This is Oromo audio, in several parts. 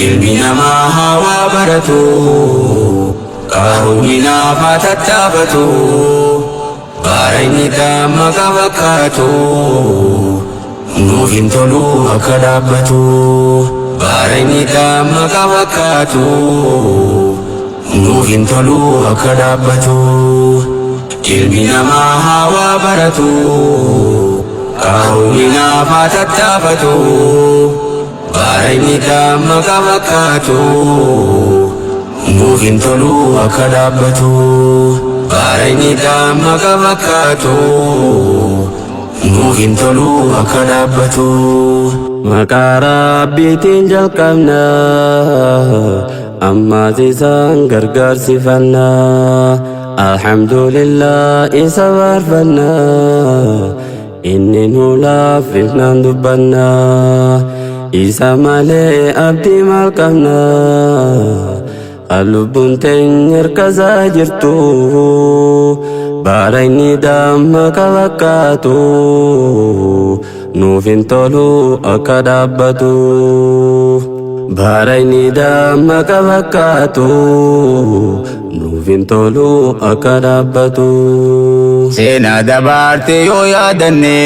Ilmi namaa hawaa baratu, qaroominaaf haa tattaafatu. Baara inni damma fakkaatu, nuuf hin tolu akka dhaabbatu. Baara inni damma fakkaatu, nuuf hin tolu akka dhaabbatu. Ilmi namaa hawaa baratu, qaroominaaf haa tattaafatu. Baara inni damma fakkaatu, nuuf hin tolu akka dhaabbatu. Baara inni damma fakkaatu, nuuf hin tolu akka dhaabbatu. Maqaa Rabbiitiin jalqabna, ammaas isaan gargaarsifanna. Alhamdulillah, isa faarfanna, inni nu laaffifnaan dubbanna. Isa malee abdii maal qabna? Kan lubbuun teenya harkasaa jirtu, baara inni damma ka fakkaatu, nuuf hin tolu akka dhaabbatu. Baara inni damma ka fakkaatu, nuuf hin tolu akka dhaabbatu. Seenaa dabaarte yoo yaadanne,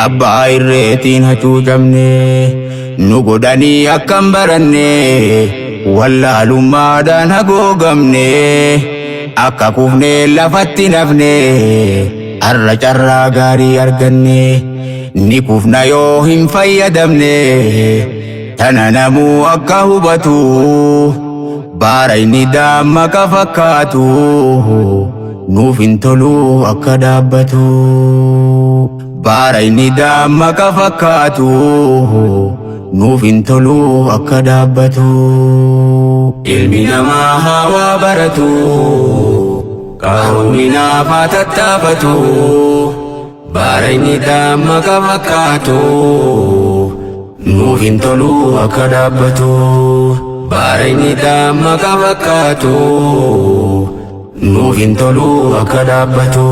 abbaa irreetiin hacuucamne, nu godhanii akkam baranne, wallaalummaadhaan hagoogamne, akka kufnee lafatti nafne. Har'a carraa gaarii arganne, ni kufna yoo hin fayyadamne. Tana namuu akka hubatu, baara inni damma ka fakkaatu, nuuf hin tolu akka dhaabbatu. Baara inni damma ka fakkaatu, nuuf hin tolu akka dhaabbatu. Ilmi namaa hawaa baratu, qaroominaaf haa tattaafatu. Baara inni damma ka fakkaatu, nuuf hin tolu akka dhaabbatu. Baara inni damma ka fakkaatu, nuuf hin tolu akka dhaabbatu.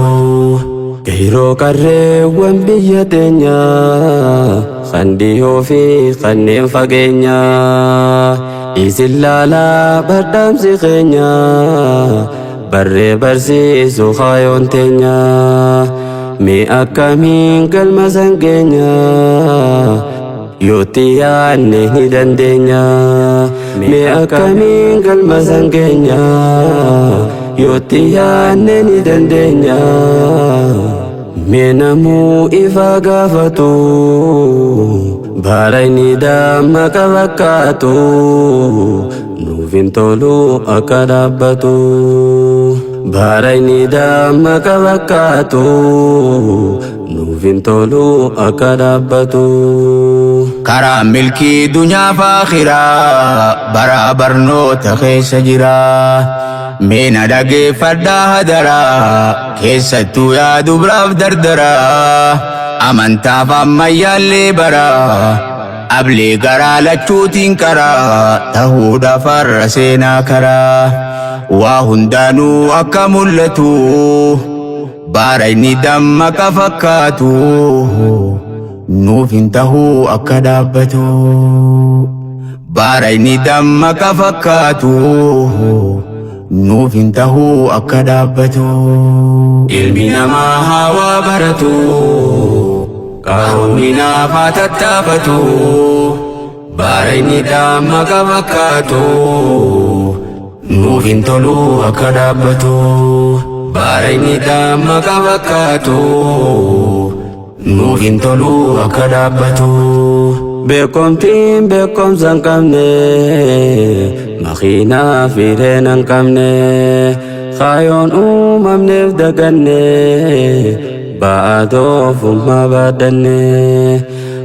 Yeroo qarreewwan biyya teenyaa, kan dhiyoo fi kanneen fageenyaa, isin laalaa bardhaamsi keenya, barree barsiisu kaayoon teenya. Mee akkamiin galma san keenya? Yootti yaanne ni dandeenya. Mee akkamiin galma san keenya? Yootti yaanne ni dandeenya. Mee namuu ifa gaafatu, baara inni damma ka fakkaatu, nuuf hin tolu akka dhaabbatu. Baara inni damma ka fakkaatu, nuuf hin tolu akka dhaabbatu. Karaa milkii dunyaa fi akhiraa bara barnoota keessa jira. Mee na dhageeffadhaa hadaraa, keessattuu yaa dubraaf dardaraa. Amantaaf ammayyaallee baraa, ablee garaa lachuutiin karaa tahuudhaaf har'a seenaa karaa. Waa hundaanuu akka mul'atu, baara inni damma ka fakkaatu, nuuf hin tahuu akka dhaabbatu. Baara inni damma ka fakkaatu, nuuf hin tahuu akka dhaabbatu. Ilmi namaa hawaa baratu, qaroominaaf haa tattaafatu. Baara inni damma ka fakkaatu, nuuf hin tolu akka dhaabbatu. Baara inni damma ka fakkaatu, nuuf hin tolu akka dhaabbatu. Beekomtiin beekumsa hin qabne, makiinaa fiireen hin qabne, kaayoon uumamneef daganne, ba'aa doofummaa baadhanne.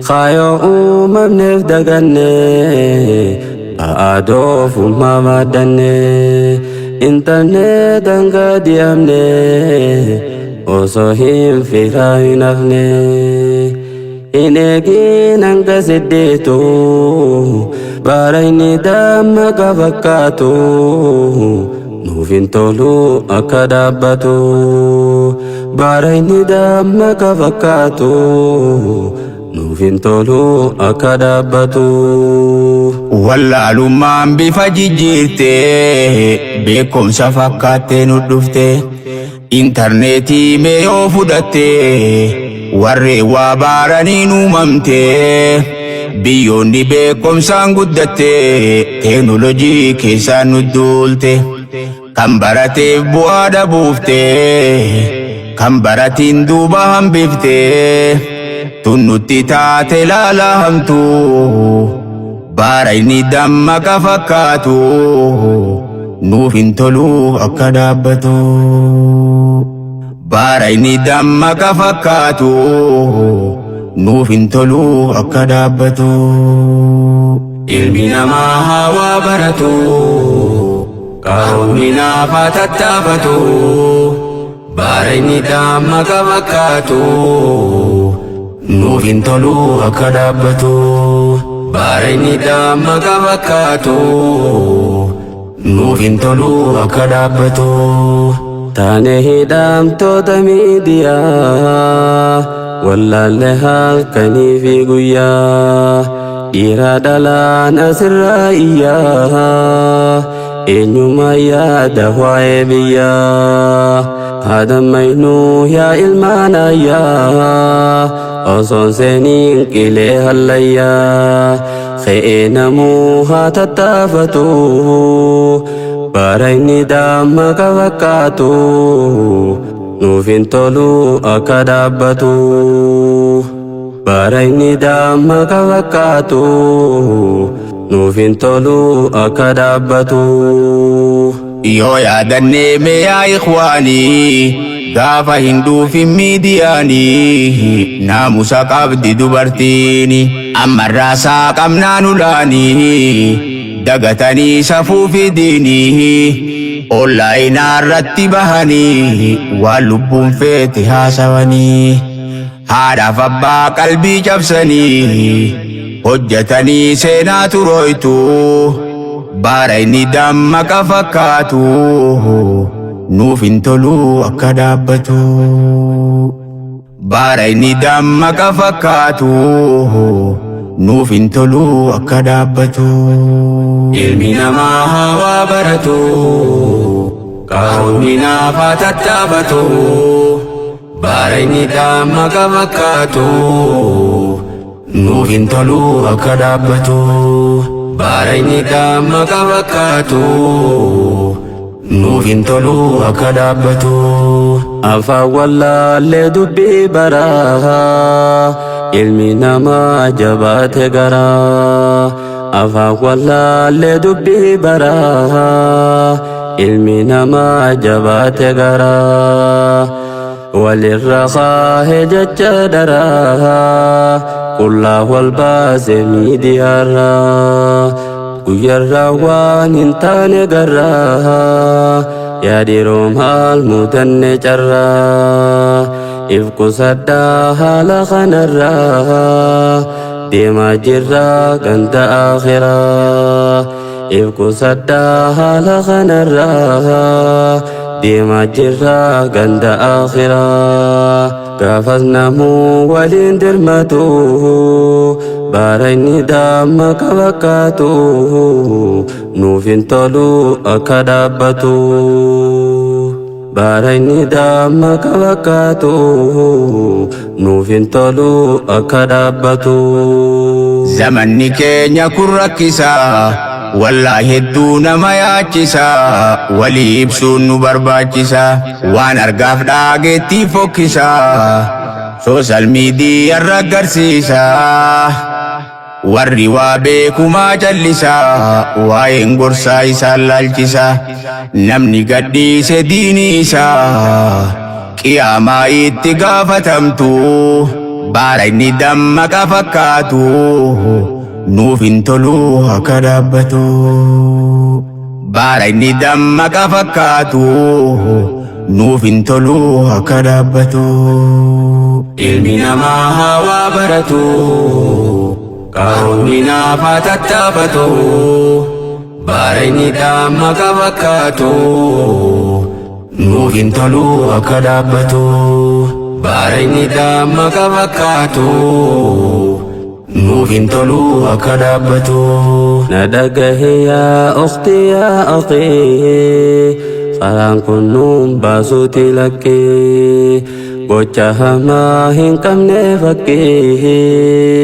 Kaayoo uumamneef daganne, ba'aa doofummaa baadhanne. Intarneetaan gadi amne, osoo hin firaa hin hafne. Hin eegin hanga siddeetu, baara inni damma ka fakkaatu, nuuf hin tolu akka dhaabbatu. Baara inni damma ka fakkaatu, Nuuf hin tolu akka dhaabbatu. Wallaalummaan bifa jijjiirtee beekumsa fakkaattee nu dhufte. Intarneetii mee yoo fudhatte, warreen waa baaraniin uumamte. Biyyoonni beekumsaan guddatte teeknolojii keessaan nu duulte. Kan barateef bu'aa dhabuufte, kan baratiin duuba hambifte. Tun nutti taate laala hamtu, baara inni dammaqa fakkaatu, nuuf hin tolu akka dhaabbatu. Baara inni dammaqa fakkaatu, nuuf hin tolu akka dhaabbatu. Ilmi namaa hawaa baratu, qaroominaaf haa tattaafatu. Baara inni dammaqa fakkaatu, nuuf hin tolu akka dhaabbatu. Baara inni dammaqa fakkaatu, nuuf hin tolu akka dhaabbatu. Taane hidhamtoota miidiyaa, wallaalle halkanii fi guyyaa, dhiira dhalaan asirraa iyyaa, eenyuma yaada waa'ee biyyaa. Haadhammaynuu yaa ilmaan ayyaa, osoon seeniin qilee hallayyaa, fe'ee namuu haa tattaafatu. Baara inni dammaqa fakkaatu, nuuf hin tolu akka dhaabbatu. Baara inni dammaqa fakkaatu, nuuf hin tolu akka dhaabbatu. Yoo yaadannee mee yaa ikhwaanii, gaafa hin dhuufin miidiyaanii, naamusa qabdi dubartiini, ammarraa saaqamnaan ulaanii, dagatanii safuu fi diinii, onlaayinaa irratti bahanii waan lubbuun feete haasawanii, haadhaaf abbaa qalbii cabsanii hojjetanii seenaa turooytu. Baara inni dammaqa fakkaatu, nuuf hin tolu akka dhaabbatu. Baara inni dammaqa fakkaatu, nuuf hin tolu akka dhaabbatu. Ilmi namaa hawaa baratu, qaroominaaf haa tattaafatu. Baara inni dammaqa fakkaatu, nuuf hin tolu akka dhaabbatu. Baara inni dammaqa fakkaatu, nuuf hin tolu akka dhaabbatu. Afaan wallaallee dubbii baraa, ilmi namaa jabaate garaa. Afaan wallaallee dubbii baraa, ilmi namaa jabaate garaa. Walirra kaahee jecha daraa, qullaa wal baase miidiyaarraa. Guyyarraa waan hin taane garraa, yaa dhiiroo maal mudanne carraa. If qusadhaa haala kanarraa, deemaa jirraa ganda akhiraa. If qusadhaa haala kanarraa, deemaa jirraa ganda akhiraa. Gaafas namuu waliin dirmatu, baara inni dammaqa fakkaatu, nuuf hin tolu akka dhaabbatu. Baara inni dammaqa fakkaatu, nuuf hin tolu akka dhaabbatu. Zamanni keenya kun rakkisaa, wallaa hedduu nama yaachisa, walii ibsuun nu barbaachisa, waan argaaf dhaageetti fokkisa, social media irra agarsiisa. Warri waa beekumaa callisa, waa'een gorsaa isaan laalchisa, namni gadhiise diinii isaa, qiyaamaa itti gaafatamtu. Baara inni dammaqa fakkaatu, nuuf hin tolu akka dhaabbatu. Baara inni dammaqa fakkaatu, nuuf hin tolu akka dhaabbatu. Ilmi namaa hawaa baratu, qaroominaaf haa tattaafatu. Baara inni dammaqa fakkaatu, nuuf hin tolu akka dhaabbatu. Baara inni dammaqa fakkaatu, Nuuf hin tolu akka dhaabbatu. Na dhagahe yaa ukhti yaa akhii, karaan kun nuun baasuuti lakkii, gocha hamaa hin qabne fakkii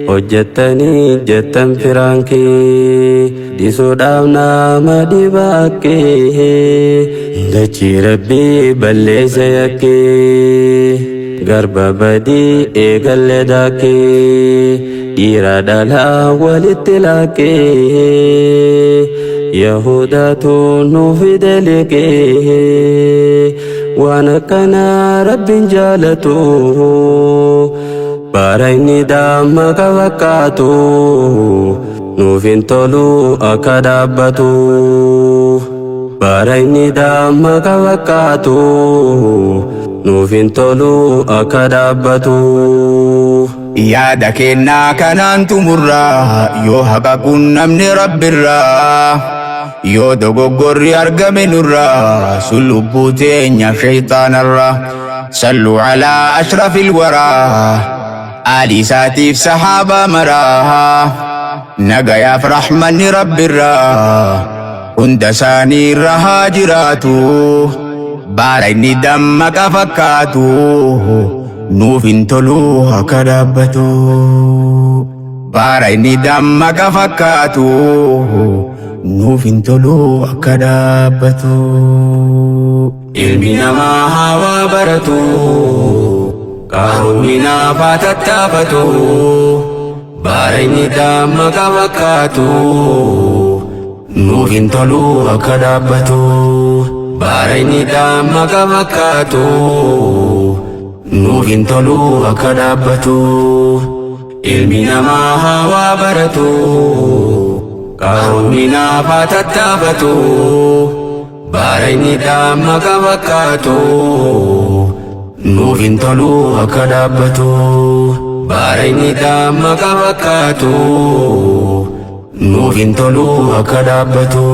hojjettanii jettan firaankii dhisuudhaaf nama dhibakkii, dachii Rabbii balleessa yakkii, garba badii eegalle daakii, dhiira dhalaa walitti lakkii, Yahudaatu nu fide liqii, waan akkanaa Rabbiin jaalatu, bara inni damma ka fakkaatu nuuf hin tolu akka dhaabbatu. Bara inni damma ka fakkaatu nuuf hin tolu akka dhaabbatu. Yaada kennaa kanaan xumurraa, yoo haqa qunnamne Rabbirraa, yoo dogoggorri argame nurraa, sun lubbuu teenyaaf shayxaanarraa. Salluu alaa ashrafil waraa, aalii isaatiif sahaabaa maraa, nagayaaf rahmanni Rabbirraa hunda isaanii irra haa jiraatu. Baara inni dammaqa fakkaatu nuuf hin tolu akka dhaabbatu. Baara inni dammaqa fakkaatu nuuf hin tolu akka dhaabbatu. Ilmi namaa hawaa baratu, qaroominaaf haa tattaafatu. Baara inni dammaqa fakkaatu nuuf hin tolu akka dhaabbatu. Baara inni dammaqa fakkaatu nuuf hin tolu akka dhaabbatu. Ilmi namaa hawaa baratu, qaroominaaf haa tattaafatu. Baara inni dammaqa fakkaatu nuuf hin tolu akka dhaabbatu. Baara inni dammaqa fakkaatu nuuf hin tolu akka dhaabbatu.